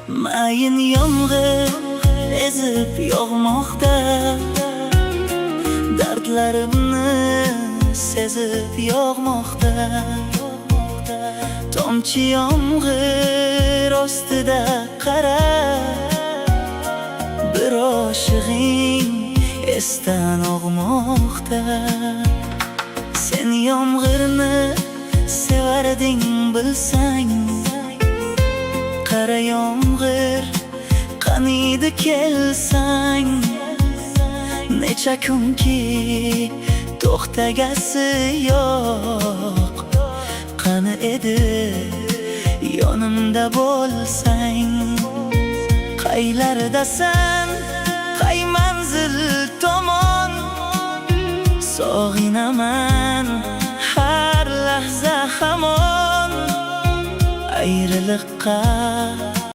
Mayin yomg'ir ezib yog'moqda, dardlarimni sezib yog'moqda. Tomchi yomg'ir ostida qara, bir oshig'ing esdan og'moqda. Sen yomg'irni sevarding, bilsang. Qara yomg'ir, qaniydi kelsang. Necha kunki to'xtagasi yo'q. Qani edi yonimda bo'lsang. Qaylardasan, qay manzil tomon? Sog'inaman har lahza hamon. Ayriliqqa